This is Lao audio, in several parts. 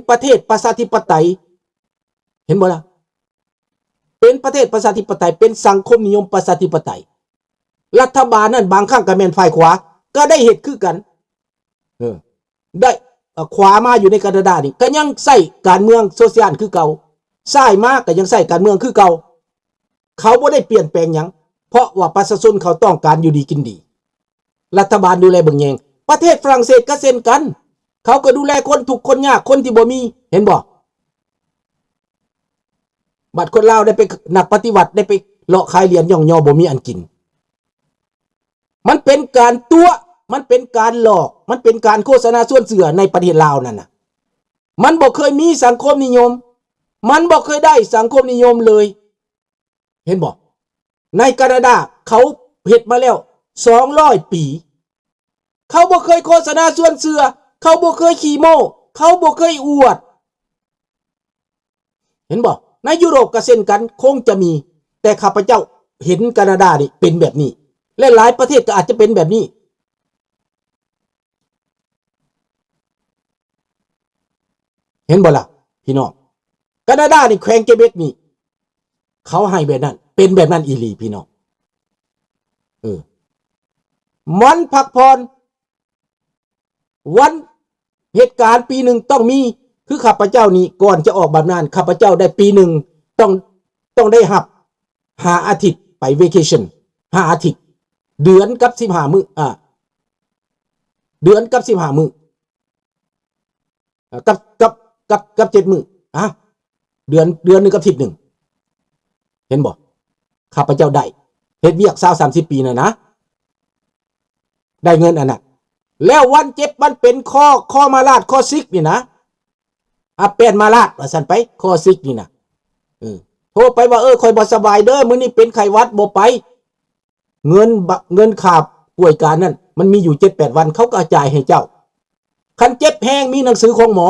ປະເທດປະຊາທິປະໄຕ ເຫັນບໍ່ລະ? ເປັນປະເທດປະຊາທິປະໄຕ ເປັນສັງຄົມນິຍົມປະຊາທິປະໄຕ ລັດຖະບານນັ້ນບາງຄັ້ງກໍແມ່ນຝ່າຍຂວາ ກໍໄດ້ເຮັດຄືກັນ ເອີ ໄດ້ ເອີ ຂວາມາຢູ່ໃນການາດານີ້ ກໍຍັງໃຊ້ການເມືອງໂຊຊຽນຄືເກົ່າ ຊ້າຍມາກໍຍັງໃຊ້ການເມືອງຄືເກົ່າ ເຂົາບໍ່ໄດ້ປ່ຽນແປງຫຍັງ ເພາະວ່າປະຊາຊົນເຂົາຕ້ອງການຢູ່ດີກິນດີ ລັດຖະບານດູແລເບິ່ງແຍງ. ປະເທດຝຣັ່ງເສດກໍເຊັ່ນກັນ ເຂົາກໍດູແລຄົນທຸກຄົນຍາກ ຄົນທີ່ບໍ່ມີ ເຫັນບໍ່? ບັດຄົນລາວໄດ້ໄປ ນັກປະຕິວັດໄດ້ໄປເລາະຂາຍຫຼຽນ ຍ້ອງຍໍບໍ່ມີອັນກິນ. ມັນເປັນການຕົວະ ມັນເປັນການຫຼອກ ມັນເປັນການໂຄສະນາຊວນເຊື່ອໃນປະເທດລາວນັ້ນນະ. ມັນບໍ່ເຄີຍມີສັງຄົມນິຍົມ ມັນບໍ່ເຄີຍໄດ້ສັງຄົມນິຍົມເລີຍ. ເຫັນບໍ່? ໃນການາດາເຂົາເຮັດມາແລ້ວສອງຮ້ອຍປີ ເຂົາບໍ່ເຄີຍໂຄສະນາຊວນເຊື່ອ ເຂົາບໍ່ເຄີຍຂີ້ໂມ້ ເຂົາບໍ່ເຄີຍອວດ ເຫັນບໍ່? ໃນຢູໂຣບກໍເຊັ່ນກັນ ຄົງຈະມີ ແຕ່ຂ້າພະເຈົ້າເຫັນການາດານີ້ເປັນແບບນີ້ ແລະ ຫຼາຍປະເທດກໍອາດຈະເປັນແບບນີ້ ເຫັນບໍ່ລະພີ່ນ້ອງ? ການາດານີ້ ແຂວງເກເບັກນີ້ ເຂົາໃຫ້ແບບນັ້ນ ເປັນແບບນັ້ນອີ່ຫຼີພີ່ນ້ອງ. ເອີ ວັນພັກຜ່ອນ ວັນເຫດການປີໜຶ່ງຕ້ອງມີ ຄືຂ້າພະເຈົ້ານີ້ ກ່ອນຈະອອກບຳນານ ຂ້າພະເຈົ້າໄດ້ປີໜຶ່ງ ຕ້ອງ ຕ້ອງໄດ້ຮັບຫ້າອາທິດໄປເວເຄຊັນ ຫ້າອາທິດ ເດືອນກັບສິບຫ້າມື້ ອາ ເດືອນກັບສິບຫ້າມື້ ອາ ກັບ ກັບ ກັບ ກັບເຈັດມື້ ອາ ເດືອນ ເດືອນໜຶ່ງກັບທິດໜຶ່ງ ເຫັນບໍ່? ຂ້າພະເຈົ້າໄດ້ເຮັດວຽກຊາວສາມສິບປີນັ້ນນະ ໄດ້ເງິນອັນນັ້ນ ແລ້ວວັນເຈັບວັນເປັນ ຂໍ້ ຂໍ້ມາລາດ ຂໍ້ຊິກນີ້ນະ ອາ ແປນມາລາດວ່າຊັ້ນໄປ ຂໍ້ຊິກນີ້ນະ ເອີ ໂທໄປວ່າ ເອີ ຂ້ອຍບໍ່ສະບາຍເດີ ມື້ນີ້ເປັນໄຂ້ຫວັດ ບໍ່ໄປ ເງິນບະ ເງິນຄ່າປ່ວຍການນັ້ນ ມັນມີຢູ່ເຈັດແປດວັນ ເຂົາກໍຈ່າຍໃຫ້ເຈົ້າ ຄັນເຈັບແຮງ ມີໜັງສືຂອງໝໍ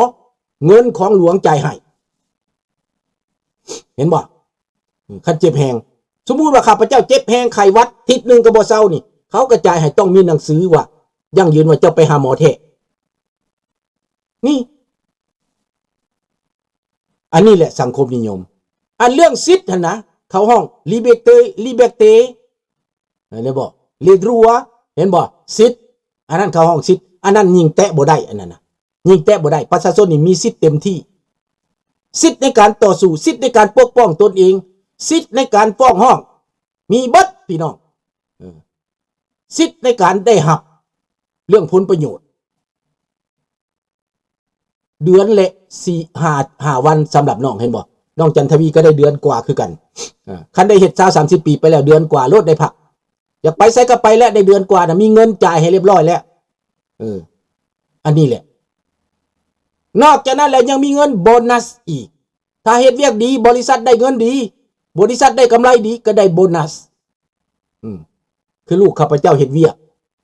ເງິນຂອງຫຼວງຈ່າຍໃຫ້ ເຫັນບໍ່? ຄັນເຈັບແຮງ ສົມມຸດວ່າຂ້າພະເຈົ້າເຈັບແຮງໄຂ້ຫວັດທິດໜຶ່ງກໍບໍ່ເຊົານີ້ ເຂົາກໍຈ່າຍໃຫ້ ຕ້ອງມີໜັງສືວ່າຢັ້ງຢືນວ່າເຈົ້າໄປຫາໝໍແທ້ ນີ້ ອັນນີ້ແຫຼະສັງຄົມນິຍົມ. ອັນເລື່ອງສິດຫັ້ນນະ ເຂົາຮ້ອງ liberté liberté ເຫັນບໍ່? les droits ເຫັນບໍ່? ສິດ ອັນນັ້ນເຂົາຮ້ອງສິດ ອັນນັ້ນຍິງແຕະບໍ່ໄດ້ ອັນນັ້ນນະ ຍິງແຕະບໍ່ໄດ້ ປະຊາຊົນນີ້ມີສິດເຕັມທີ່ ສິດໃນການຕໍ່ສູ້ ສິດໃນການປົກປ້ອງຕົນເອງ ສິດໃນການຟ້ອງຮ້ອງ ມີເບິດພີ່ນ້ອງ ເອີ ສິດໃນການໄດ້ຮັບເລື່ອງຜົນປະໂຫຍດ ເດືອນລະສີ່ ຫ້າ ຫ້າວັນ ສຳລັບນ້ອງ ເຫັນບໍ່? ນ້ອງຈັນທະວີກໍໄດ້ເດືອນກວ່າຄືກັນ ເອີ ຄັນໄດ້ເຮັດຊາວສາມສິບປີໄປແລ້ວ ເດືອນກວ່າໂລດ ໄດ້ພັກ ຢາກໄປໃສກໍໄປແລ້ວ ໄດ້ເດືອນກວ່ານະ ມີເງິນຈ່າຍໃຫ້ລຽບຮ້ອຍແລ້ວ ເອີ ອັນນີ້ແຫຼະ ນອກຈາກນັ້ນແລ້ວຍັງມີເງິນໂບນັສອີກ ຖ້າເຮັດວຽກດີ ບໍລິສັດໄດ້ເງິນດີ ບໍລິສັດໄດ້ກຳໄລດີ ກໍໄດ້ໂບນັສ ອືມ ຄືລູກຂ້າພະເຈົ້າເຮັດວຽກ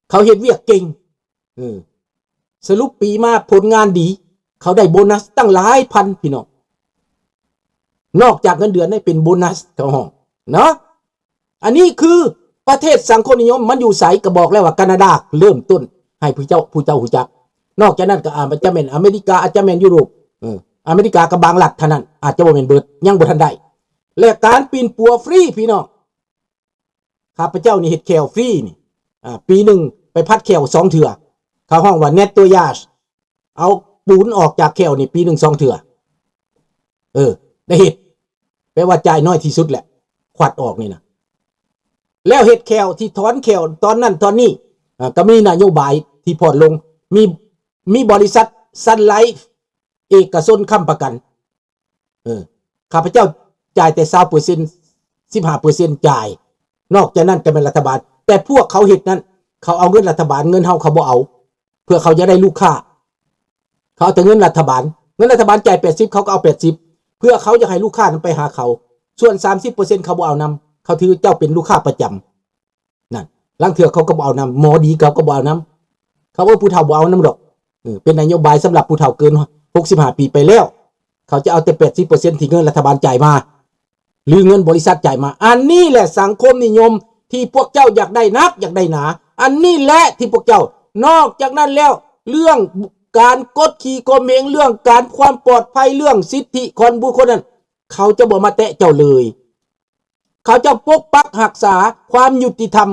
ເຂົາເຮັດວຽກເກັ່ງ ເອີ ສະຫຼຸບປີມາຜົນງານດີ ເຂົາໄດ້ໂບນັສຕັ້ງຫຼາຍພັນ ພີ່ນ້ອງ ນອກຈາກເງິນເດືອນໄດ້ເປັນໂບນັສເຂົາຮ້ອງເນາະ. ອັນນີ້ຄືປະເທດສັງຄົມນິຍົມ ມັນຢູ່ໃສ ກໍບອກແລ້ວວ່າການາດາເລີ່ມຕົ້ນ ໃຫ້ຜູ້ເຈົ້າ ຜູ້ເຈົ້າຮູ້ຈັກ ນອກຈາກນັ້ນກໍອາດຈະແມ່ນອາເມລິກາ ອາດຈະແມ່ນຢູໂຣບ ເອີ ອາເມລິກາກໍບາງລັດເທົ່ານັ້ນ ອາດຈະບໍ່ແມ່ນເບິດ ຍັງບໍ່ທັນໄດ້ ແລະ ການປິ່ນປົວຟຣີ ພີ່ນ້ອງ ຂ້າພະເຈົ້ານີ້ເຮັດແຂ້ວຟຣີນີ້ ອາ ປີໜຶ່ງໄປພັດແຂ້ວສອງເທື່ອ ເຂົາຮ້ອງວ່າ nettoyage ເອົາປູນອອກຈາກແຂ້ວນີ້ປີໜຶ່ງສອງເທື່ອ ເອີ ໄດ້ເຮັດ ແປວ່າຈ່າຍນ້ອຍທີ່ສຸດແຫຼະ ຄວັດອອກນີ້ນະ ແລ້ວເຮັດແຂ້ວ ທີ່ຖອນແຂ້ວຕອນນັ້ນຕອນນີ້ ອາ ກໍມີນະໂຍບາຍທີ່ຜ່ອນລົງ ມີ ມີບໍລິສັດ Sun Life ເອກະຊົນຄ້ຳປະກັນ ເອີ ຂ້າພະເຈົ້າຈ່າຍແຕ່ຊາວເປີເຊັນ ສິບຫ້າເປີເຊັນຈ່າຍ ນອກຈາກນັ້ນກໍແມ່ນລັດຖະບານ ແຕ່ພວກເຂົາເຮັດນັ້ນ ເຂົາເອົາເງິນລັດຖະບານ ເງິນເຮົາເຂົາບໍ່ເອົາ ເພື່ອເຂົາຢາກໄດ້ລູກຄ້າ ເຂົາເອົາແຕ່ເງິນລັດຖະບານ ເງິນລັດຖະບານຈ່າຍແປດສິບ ເຂົາກໍເອົາແປດສິບ ເພື່ອເຂົາຢາກໃຫ້ລູກຄ້ານັ້ນໄປຫາເຂົາ ສ່ວນສາມສິບເປີເຊັນເຂົາບໍ່ເອົານຳ ເຂົາຖືເຈົ້າເປັນລູກຄ້າປະຈຳ. ນັ້ນ ລາງເທື່ອເຂົາກໍບໍ່ເອົານຳ ໝໍດີເຂົາກໍບໍ່ເອົານຳ ເຂົາເອີ້ນຜູ້ເຖົ້າບໍ່ເອົານຳດອກ ເອີ ເປັນນະໂຍບາຍສຳລັບຜູ້ເຖົ້າເກີນຫົກສິບຫ້າປີໄປແລ້ວ ເຂົາຈະເອົາແຕ່ແປດສິບເປີເຊັນທີ່ເງິນລັດຖະບານຈ່າຍມາ ຫຼືເງິນບໍລິສັດຈ່າຍມາ ອັນນີ້ແຫຼະສັງຄົມນິຍົມທີ່ພວກເຈົ້າຢາກໄດ້ນັກ ຢາກໄດ້ໜາ ອັນນີ້ແຫຼະທີ່ພວກເຈົ້າ ນອກຈາກນັ້ນແລ້ວ ເລື່ອງ ການກົດຂີ່ຂົ່ມເຫງ, ເລື່ອງການຄວາມປອດໄພ, ເລື່ອງສິດທິຂອງບຸກຄົນນັ້ນ ເຂົາຈະບໍ່ມາແຕະເຈົ້າເລີຍ. ເຂົາຈະປົກປັກຮັກສາຄວາມຍຸຕິທຳ.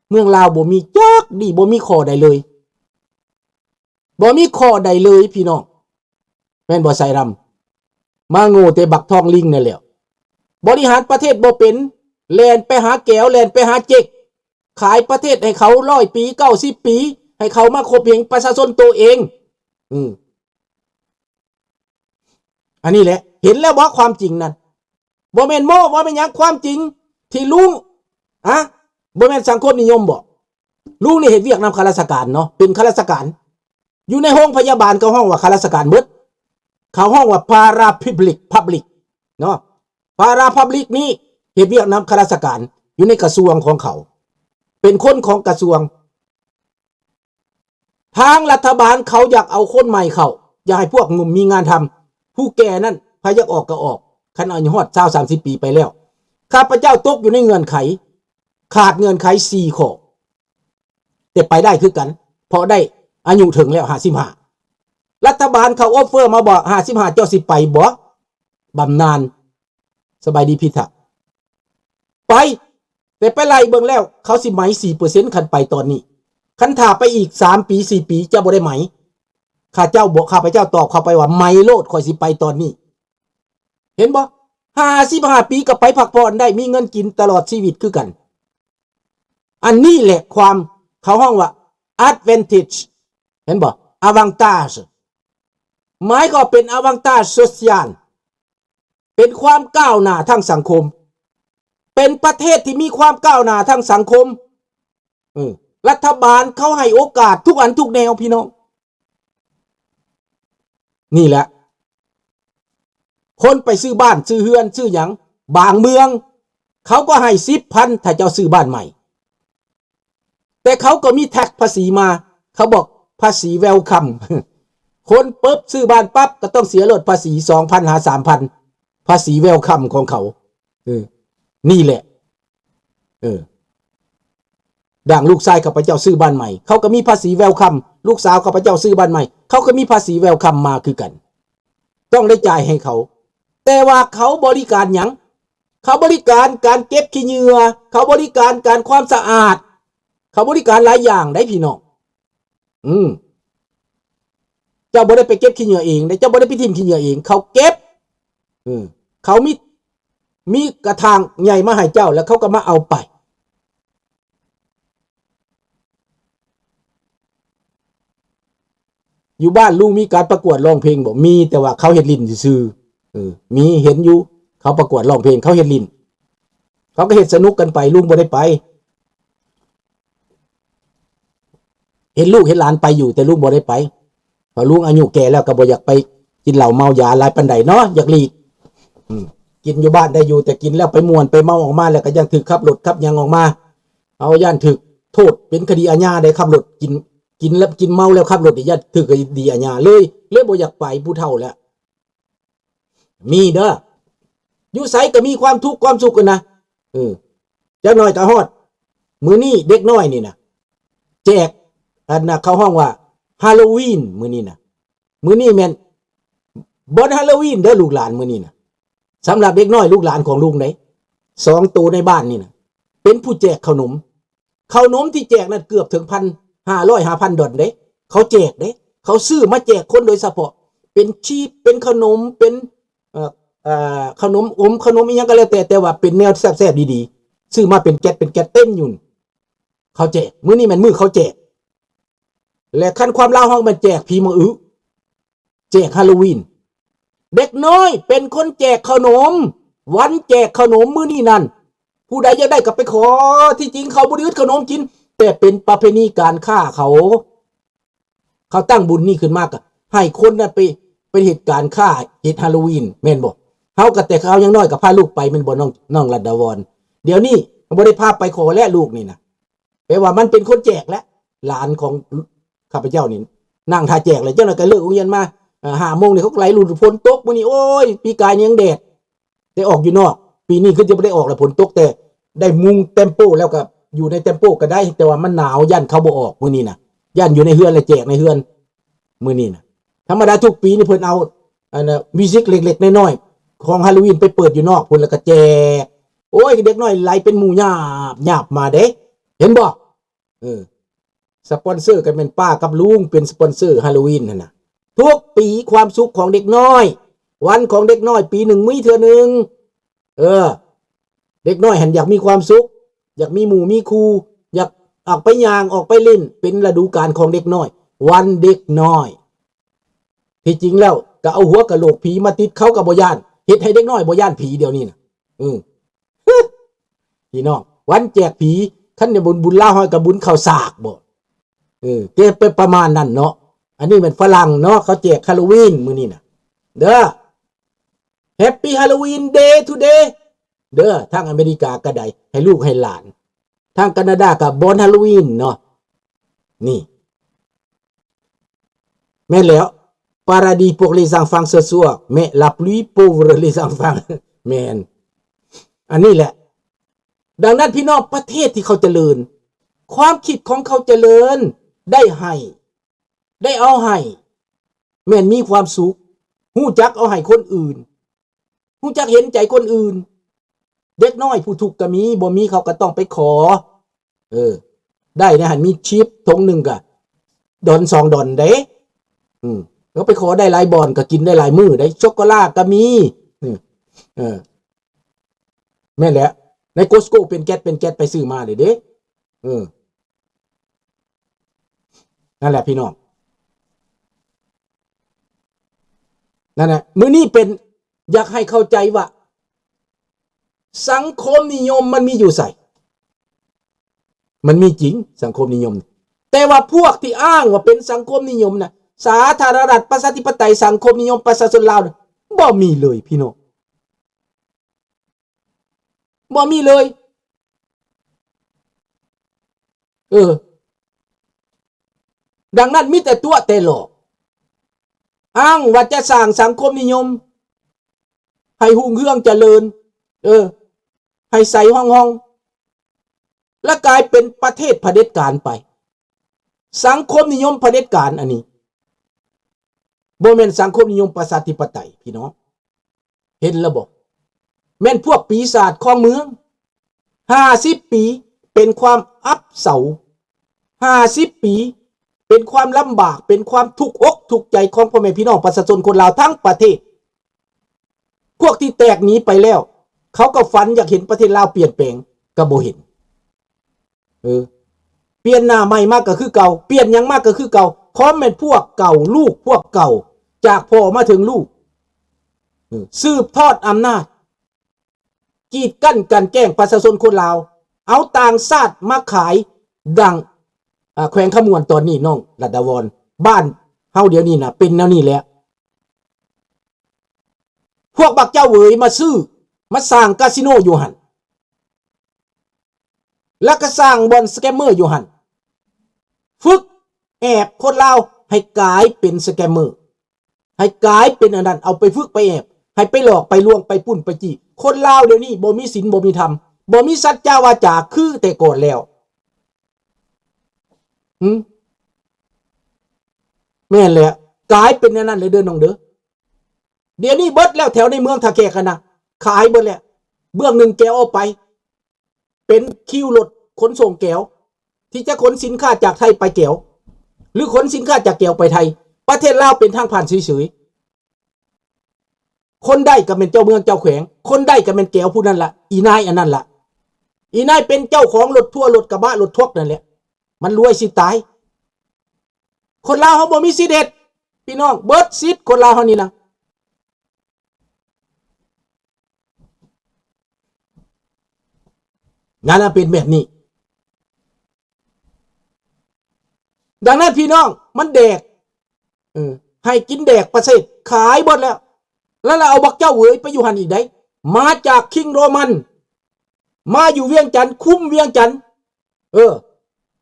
ເມືອງລາວບໍ່ມີຈັກດີ້, ບໍ່ມີຂໍ້ໃດເລີຍ, ບໍ່ມີຂໍ້ໃດເລີຍພີ່ນ້ອງ. ແມ່ນບໍ່ ໄຊດຳ? ມາໂງ່ແຕ່ບັກທອງລິງນັ້ນແຫຼ້ວ. ບໍລິຫານປະເທດບໍ່ເປັນ, ແລ່ນໄປຫາແກວ, ແລ່ນໄປຫາເຈັກ, ຂາຍປະເທດໃຫ້ເຂົາຮ້ອຍປີ, ເກົ້າສິບປີ, ໃຫ້ເຂົາມາຂົ່ມເຫງປະຊາຊົນໂຕເອງ. ອືມ ອັນນີ້ແຫຼະ ເຫັນແລ້ວບໍ່ຄວາມຈິງນັ້ນ? ບໍ່ແມ່ນໂມ້, ບໍ່ແມ່ນຫຍັງ, ຄວາມຈິງທີ່ລຸງ ອະ ບໍ່ແມ່ນສັງຄົມນິຍົມບໍ? ລຸງນີ້ເຮັດວຽກນຳຂ້າລາຊະການເນາະ, ເປັນຂ້າລາຊະການ. ຢູ່ໃນໂຮງພະຍາບານເຂົາຮ້ອງວ່າຂ້າລາຊະການເບິດ, ເຂົາຮ້ອງວ່າ parapublic, public ເນາະ. parapublic ນີ້ເຮັດວຽກນຳຂ້າລາຊະການ ຢູ່ໃນກະຊວງຂອງເຂົາ, ເປັນຄົນຂອງກະຊວງ. ທາງລັດຖະບານເຂົາຢາກເອົາຄົນໃໝ່ເຂົ້າ, ຢາກໃຫ້ພວກໜຸ່ມມີງານທຳ. ຜູ້ແກ່ນັ້ນ ໃຜຢາກອອກກໍອອກ, ຄັນອາຍຸຮອດຊາວສາມສິບປີໄປແລ້ວ. ຂ້າພະເຈົ້າຕົກຢູ່ໃນເງື່ອນໄຂ, ຂາດເງື່ອນໄຂສີ່ຂໍ້, ແຕ່ໄປໄດ້ຄືກັນ, ເພາະໄດ້ອາຍຸເຖິງແລ້ວ ຫ້າສິບຫ້າ. ລັດຖະບານເຂົາ offer ມາບໍ ຫ້າສິບຫ້າ ເຈົ້າຊິໄປບໍ? ບຳນານ. ສະບາຍດີ ພິທັກ. ໄປ, ແຕ່ໄປໄລ່ເບິ່ງແລ້ວ ເຂົາຊິໄໝສີ່ເປີເຊັນ ຄັນໄປຕອນນີ້. ຄັນຖ້າໄປອີກສາມປີ ສີ່ປີ ຈະບໍ່ໄດ້ໄໝ. ຂ້າເຈົ້າບອກ, ຂ້າພະເຈົ້າຕອບເຂົາໄປວ່າ ໄໝໂລດ, ຂ້ອຍຊິໄປຕອນນີ້. ເຫັນບໍ່? ຫ້າສິບຫ້າປີກໍໄປພັກຜ່ອນໄດ້, ມີເງິນກິນຕະຫຼອດຊີວິດຄືກັນ. ອັນນີ້ແຫຼະຄວາມ ເຂົາຮ້ອງວ່າ advantage ເຫັນບໍ່? avantage ໝາຍຄວາມເປັນ avantage social ເປັນຄວາມກ້າວໜ້າທາງສັງຄົມ, ເປັນປະເທດທີ່ມີຄວາມກ້າວໜ້າທາງສັງຄົມ. ເອີ ລັດຖະບານເຂົາໃຫ້ໂອກາດທຸກອັນທຸກແນວ ພີ່ນ້ອງ. ນີ້ແຫຼະ ຄົນໄປຊື້ບ້ານ ຊື້ເຮືອນ ຊື້ຫຍັງ ບາງເມືອງ ເຂົາກໍໃຫ້ສິບພັນ ຖ້າເຈົ້າຊື້ບ້ານໃໝ່. ແຕ່ເຂົາກໍມີແທັກພາສີມາ, ເຂົາບອກພາສີ welcome. ຄົນປຶບ ຊື້ບ້ານປັບ ກໍຕ້ອງເສຍໂລດພາສີສອງພັນຫາສາມພັນ ພາສີ welcome ຂອງເຂົາ. ເອີ ນີ້ແຫຼະ ເອີ ດັ່ງລູກຊາຍຂ້າພະເຈົ້າຊື້ບ້ານໃໝ່ ເຂົາກໍມີພາສີ welcome, ລູກສາວຂ້າພະເຈົ້າຊື້ບ້ານໃໝ່ ເຂົາກໍມີພາສີ welcome ມາຄືກັນ. ຕ້ອງໄດ້ຈ່າຍໃຫ້ເຂົາ. ແຕ່ວ່າເຂົາບໍລິການຫຍັງ? ເຂົາບໍລິການການເກັບຂີ້ເຫຍື້ອ, ເຂົາບໍລິການການຄວາມສະອາດ, ເຂົາບໍລິການຫຼາຍຢ່າງໃດ໋ພີ່ນ້ອງ. ອືມ ເຈົ້າບໍ່ໄດ້ໄປເກັບຂີ້ເຫຍື້ອເອງເດ້, ເຈົ້າບໍ່ໄດ້ໄປຖິ້ມຂີ້ເຫຍື້ອເອງ, ເຂົາເກັບ. ເອີ ເຂົາມີ ມີກະຖາງໃຫຍ່ມາໃຫ້ເຈົ້າ ແລ້ວເຂົາກໍມາເອົາໄປ. ຢູ່ບ້ານລຸງມີການປະກວດຮ້ອງເພງບໍ່? ມີ, ແຕ່ວ່າເຂົາເຮັດຫຼິ້ນຊື່ໆ. ເອີ ມີ ເຫັນຢູ່ ເຂົາປະກວດຮ້ອງເພງ ເຂົາເຮັດຫຼິ້ນ ເຂົາກໍເຮັດສະໜຸກກັນໄປ, ລຸງບໍ່ໄດ້ໄປ. ເຫັນລູກເຫັນຫຼານໄປຢູ່ ແຕ່ລຸງບໍ່ໄດ້ໄປ ເພາະລຸງອາຍຸແກ່ແລ້ວ ກໍບໍ່ຢາກໄປກິນເຫຼົ້າເມົາຢາຫຼາຍປານໃດເນາະ, ຢາກຫຼີກ. ອືມ ກິນຢູ່ບ້ານໄດ້ຢູ່ ແຕ່ກິນແລ້ວໄປມ່ວນໄປເມົາອອກມາ ແລ້ວກໍຢ້ານຖືກຂັບລົດຂັບຫຍັງອອກມາ. ເຮົາຢ້ານຖືກໂທດເປັນຄະດີອາຍາໄດ໋, ຂັບລົດກິນ ກິນແລ້ວ ກິນເມົາແລ້ວຂັບລົດນີ້ ຢ້ານຖືກຄະດີອາຍາ ເລີຍ ເລີຍບໍ່ຢາກໄປ. ຜູ້ເຖົ້າແລ້ວ ມີເດີ ຢູ່ໃສກໍມີຄວາມທຸກຄວາມສຸກຫັ້ນນະ. ເອີ ຈັກໜ້ອຍກໍຮອດ. ມື້ນີ້ເດັກນ້ອຍນີ້ນະ ແຈກ ອັນນະ ເຂົາຮ້ອງວ່າຮາໂລວີນມື້ນີ້ນະ. ມື້ນີ້ແມ່ນບໍ່ຮາໂລວີນເດີລູກຫຼານ, ມື້ນີ້ນະ ສຳລັບເດັກນ້ອຍລູກຫຼານຂອງລຸງເດ້ ສອງໂຕໃນບ້ານນີ້ນະ ເປັນຜູ້ແຈກເຂົ້າໜົມ. ເຂົ້າໜົມທີ່ແຈກນັ້ນເກືອບເຖິງພັນ ຫ້າຮ້ອຍ ຫ້າພັນດອນເດ້. ເຂົາແຈກເດ້ ເຂົາຊື້ມາແຈກຄົນໂດຍສະເພາະ ເປັນຊີບ ເປັນເຂົ້າໜົມ ເປັນ ເອີ ເອີ ເຂົ້າໜົມອົມ ເຂົ້າໜົມອີ່ຫຍັງກໍແລ້ວແຕ່ ແຕ່ວ່າເປັນແນວແຊບໆ ດີໆ ຊື້ມາເປັນແກັດ ເປັນແກັດເຕັມຢູ່. ເຂົາແຈກ ມື້ນີ້ແມ່ນມື້ເຂົາແຈກ. ແລະ ຄັນຄວາມລາວເຮົາແມ່ນແຈກຜີມະອຶ ແຈກຮາໂລວີນ. ເດັກນ້ອຍເປັນຄົນແຈກເຂົ້າໜົມ ວັນແຈກເຂົ້າໜົມມື້ນີ້ນັ້ນ ຜູ້ໃດຢາກໄດ້ກໍໄປຂໍ. ທີ່ຈິງເຂົາບໍ່ໄດ້ອຶດເຂົ້າໜົມກິນ ແຕ່ເປັນປະເພນີການຄ້າເຂົາ. ເຂົາຕັ້ງບຸນນີ້ຂຶ້ນມາ ກໍໃຫ້ຄົນນັ້ນໄປ ໄປເຮັດການຄ້າ ເຮັດຮາໂລວີນ ແມ່ນບໍ່? ເຮົາກໍແຕ່ຄາວຍັງນ້ອຍກໍພາລູກໄປ ແມ່ນບໍ່ ນ້ອງ ນ້ອງລັດດາວອນ? ດຽວນີ້ບໍ່ໄດ້ພາໄປຂໍແລ້ວ ລູກນີ້ນະ. ແປວ່າມັນເປັນຄົນແຈກແຫຼະ ຫຼານຂອງຂ້າພະເຈົ້ານີ້ ນັ່ງຖ້າແຈກແຫຼະ. ຈັກໜ້ອຍກໍເລີກໂຮງຮຽນມາ ເອີ ຫ້າໂມງນີ້ ເຂົາກໍໄຫຼລຸ້ນ ຝົນຕົກມື້ນີ້. ໂອ້ຍ ປີກາຍນີ້ຍັງແດດ ໄດ້ອອກຢູ່ນອກ, ປີນີ້ຄືຈະບໍ່ໄດ້ອອກແລ້ວ ຝົນຕົກ. ແຕ່ໄດ້ມຸງເຕັມໂປ້ ແລ້ວກໍຢູ່ໃນເຕັມໂປ້ກໍໄດ້ ແຕ່ວ່າມັນໜາວ ຢ້ານເຂົາບໍ່ອອກມື້ນີ້ນະ, ຢ້ານຢູ່ໃນເຮືອນ ແລະ ແຈກໃນເຮືອນ. ມື້ນີ້ນະ. ທຳມະດາທຸກປີນີ້ເພິ່ນເອົາ ອັນນ່າ ມິວສິກເລັກໆນ້ອຍໆຂອງຮາໂລວີນໄປເປີດຢູ່ນອກພຸ້ນ ແລ້ວກໍແຈກ. ໂອ້ຍ ເດັກນ້ອຍໄຫຼເປັນໝູ່ຍາບໆມາເດ້ ເຫັນບໍ່? ເອີ ສະປອນເຊີກໍແມ່ນປ້າກັບລຸງເປັນສະປອນເຊີຮາໂລວີນຫັ້ນນະ. ທຸກປີຄວາມສຸກຂອງເດັກນ້ອຍ ວັນຂອງເດັກນ້ອຍປີໜຶ່ງມີເທື່ອໜຶ່ງ. ເອີ ເດັກນ້ອຍຫັ້ນຢາກມີຄວາມສຸກ ຢາກມີໝູ່ມີຄູ່ ຢາກອອກໄປຍ່າງ ອອກໄປຫຼິ້ນ ເປັນລະດູການຂອງເດັກນ້ອຍ ວັນເດັກນ້ອຍ. ທີ່ຈິງແລ້ວກໍເອົາຫົວກະໂຫຼກຜີມາຕິດ ເຂົາກໍບໍ່ຢ້ານ ເຮັດໃຫ້ເດັກນ້ອຍບໍ່ຢ້ານຜີດຽວນີ້ນະ. ອື ພີ່ນ້ອງ ວັນແຈກຜີ ຄັນແມ່ນບຸນ ບຸນລາວເຮົາກໍບຸນເຂົ້າສາກບໍ? ເອີ ແກໄປປະມານນັ້ນເນາະ. ອັນນີ້ແມ່ນຝຣັ່ງເນາະ ເຂົາແຈກຮາໂລວີນມື້ນີ້ນະ ເດີ. Happy Halloween Day today ເດີ. ທາງອາເມລິກາກໍໄດ້ໃຫ້ລູກໃຫ້ຫຼານ ທາງການາດາກໍ Born Halloween ເນາະ. ນີ້ ແມ່ນແລ້ວ Paradis pour les enfants ce soir, mais la pluie pour les enfants. ແມ່ນ ອັນນີ້ແຫຼະ. ດັ່ງນັ້ນ ພີ່ນ້ອງ ປະເທດທີ່ເຂົາຈະເລີນ ຄວາມຄິດຂອງເຂົາຈະເລີນ ໄດ້ໃຫ້ ໄດ້ເອົາໃຫ້ ແມ່ນມີຄວາມສຸກ ຮູ້ຈັກເອົາໃຫ້ຄົນອື່ນ ຮູ້ຈັກເຫັນໃຈຄົນອື່ນ. ເດັກນ້ອຍຜູ້ທຸກກໍມີ ບໍ່ມີເຂົາກໍຕ້ອງໄປຂໍ. ເອີ ໄດ້ໃນຫັ້ນ ມີຊິບຖົງໜຶ່ງກໍດອນສອງດອນເດ້. ອື ເຂົາໄປຂໍໄດ້ຫຼາຍບ່ອນ ກໍກິນໄດ້ຫຼາຍມື້ເດ້. ຊັອກໂກແລັດກໍມີ. ອື ເອີ ແມ່ນແຫຼະ ໃນ Costco ເປັນແກັດເປັນແກັດ ໄປຊື້ມາເດ້. ເອີ ນັ້ນແຫຼະພີ່ນ້ອງ ນັ້ນແຫຼະ. ມື້ນີ້ເປັນ ຢາກໃຫ້ເຂົ້າໃຈວ່າ ສັງຄົມນິຍົມມັນມີຢູ່ໃສ? ມັນມີຈິງ ສັງຄົມນິຍົມ, ແຕ່ວ່າພວກທີ່ອ້າງວ່າເປັນສັງຄົມນິຍົມນະ ສາທາລະນະລັດປະຊາທິປະໄຕສັງຄົມນິຍົມປະຊາຊົນລາວນະ ບໍ່ມີເລີຍພີ່ນ້ອງ. ບໍ່ມີເລີຍ. ເອີ ດັ່ງນັ້ນມີແຕ່ຕົວະແຕ່ຫຼອກ ອ້າງວ່າຈະສ້າງສັງຄົມນິຍົມໃຫ້ຮຸ່ງເຮືອງຈະເລີນ, ເອີ ໃຫ້ໃສຮ່ອງໆ ແລະກາຍເປັນປະເທດຜະເດັດການໄປ. ສັງຄົມນິຍົມຜະເດັດການອັນນີ້ ບໍ່ແມ່ນສັງຄົມນິຍົມປະຊາທິປະໄຕພີ່ນ້ອງ. ເຫັນແລ້ວບໍ່? ແມ່ນພວກປີສາດຄອງເມືອງ. ຫ້າສິບປີເປັນຄວາມອັບເຊົາ, ຫ້າສິບປີເປັນຄວາມລຳບາກ, ເປັນຄວາມທຸກອົກທຸກໃຈຂອງພໍ່ແມ່ພີ່ນ້ອງປະຊາຊົນຄົນລາວທັງປະເທດ. ພວກທີ່ແຕກໜີໄປແລ້ວ ເຂົາກໍຝັນຢາກເຫັນປະເທດລາວປ່ຽນແປງ ກໍບໍ່ເຫັນ. ເອີ ປ່ຽນໜ້າໃໝ່ມາກໍຄືເກົ່າ, ປ່ຽນຫຍັງມາກໍຄືເກົ່າ, ຄວາມແມ່ນພວກເກົ່າ, ລູກພວກເກົ່າ, ຈາກພໍ່ມາເຖິງລູກ, ເອີ ສືບທອດອຳນາດ, ກີດກັ້ນກັນແກ້ງປະຊາຊົນຄົນລາວ, ເອົາຕ່າງຊາດມາຂາຍ. ດັ່ງ ອາ ແຂວງຄຳມ່ວນຕອນນີ້ ນ້ອງລັດດາວອນ, ບ້ານເຮົາດຽວນີ້ນະ ເປັນແນວນີ້ແຫຼະ. ພວກບັກເຈົ້າເຫວີຍມາຊື້, ມາສ້າງກາສິໂນຢູ່ຫັ້ນ, ແລ້ວກໍສ້າງບ່ອນສະແກມເມີຢູ່ຫັ້ນ, ຝຶກແອບຄົນລາວໃຫ້ກາຍເປັນສະແກມເມີ, ໃຫ້ກາຍເປັນອັນນັ້ນ, ເອົາໄປຝຶກໄປແອບ, ໃຫ້ໄປຫຼອກໄປລວງ, ໄປປຸ້ນໄປຈີ້. ຄົນລາວດຽວນີ້ບໍ່ມີສິນບໍ່ມີທຳ, ບໍ່ມີສັດຈະວາຈາຄືແຕ່ກ່ອນແລ້ວ. ຫື? ແມ່ນແຫຼະ, ກາຍເປັນແນວນັ້ນເລີຍເດີນ້ອງເດີ. ດຽວນີ້ເບິດແລ້ວ, ແຖວໃນເມືອງທ່າແຂກຫັ້ນນະ ຂາຍເບິດແລ້ວ. ເບື້ອງໜຶ່ງແກວອອກໄປ ເປັນຄິວລົດຂົນສົ່ງແກວ ທີ່ຈະຂົນສິນຄ້າຈາກໄທໄປແກວ ຫຼື ຂົນສິນຄ້າຈາກແກວໄປໄທ. ປະເທດລາວເປັນທາງຜ່ານເສີຍໆ. ຄົນໄດ້ກໍແມ່ນເຈົ້າເມືອງເຈົ້າແຂວງ, ຄົນໄດ້ກໍແມ່ນແກວຜູ້ນັ້ນລະ, ອີນາຍອັນນັ້ນລະ. ອີນາຍເປັນເຈົ້າຂອງລົດທົວ, ລົດກະບະ, ລົດທຣັກນັ້ນແຫຼະ. ມັນລວຍຊິຕາຍ. ຄົນລາວເຮົາບໍ່ມີສິດເຮັດ ພີ່ນ້ອງ, ເບິດສິດຄົນລາວເຮົານີ້ນະ. ງານມັນເປັນແບບນີ້. ດັ່ງນັ້ນ ພີ່ນ້ອງ, ມັນແດກ ເອີ ໃຫ້ກິນແດກປະເສດ, ຂາຍເບິດແລ້ວ. ແລ້ວລະເອົາບັກເຈົ້າເຫວີຍໄປຢູ່ຫັ້ນອີກໃດ໋, ມາຈາກຄິງໂຣມັນ ມາຢູ່ວຽງຈັນ, ຄຸມວຽງຈັນ. ເອີ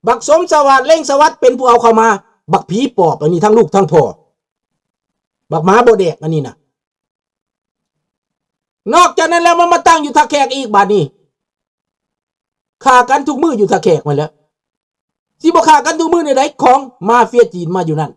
ບັກສົມສະຫວາດ ເລັງສະຫວັດ ເປັນຜູ້ເອົາເຂົ້າມາ. ບັກຜີປອບອັນນີ້ ທັງລູກທັງພໍ່, ບັກໝາບໍ່ແດກອັນນີ້ນະ. ນອກຈາກນັ້ນແລ້ວ ມັນມາຕັ້ງຢູ່ທ່າແຂກອີກ. ບາດນີ້ຂ້າກັນທຸກມື້ຢູ່ທ່າແຂກຫັ້ນແຫຼະ. ຊິບໍ່ຂ້າກັນທຸກມື້ແນວໃດ? ຂອງມາເຟຍຈີນມາຢູ່ນັ້ນ,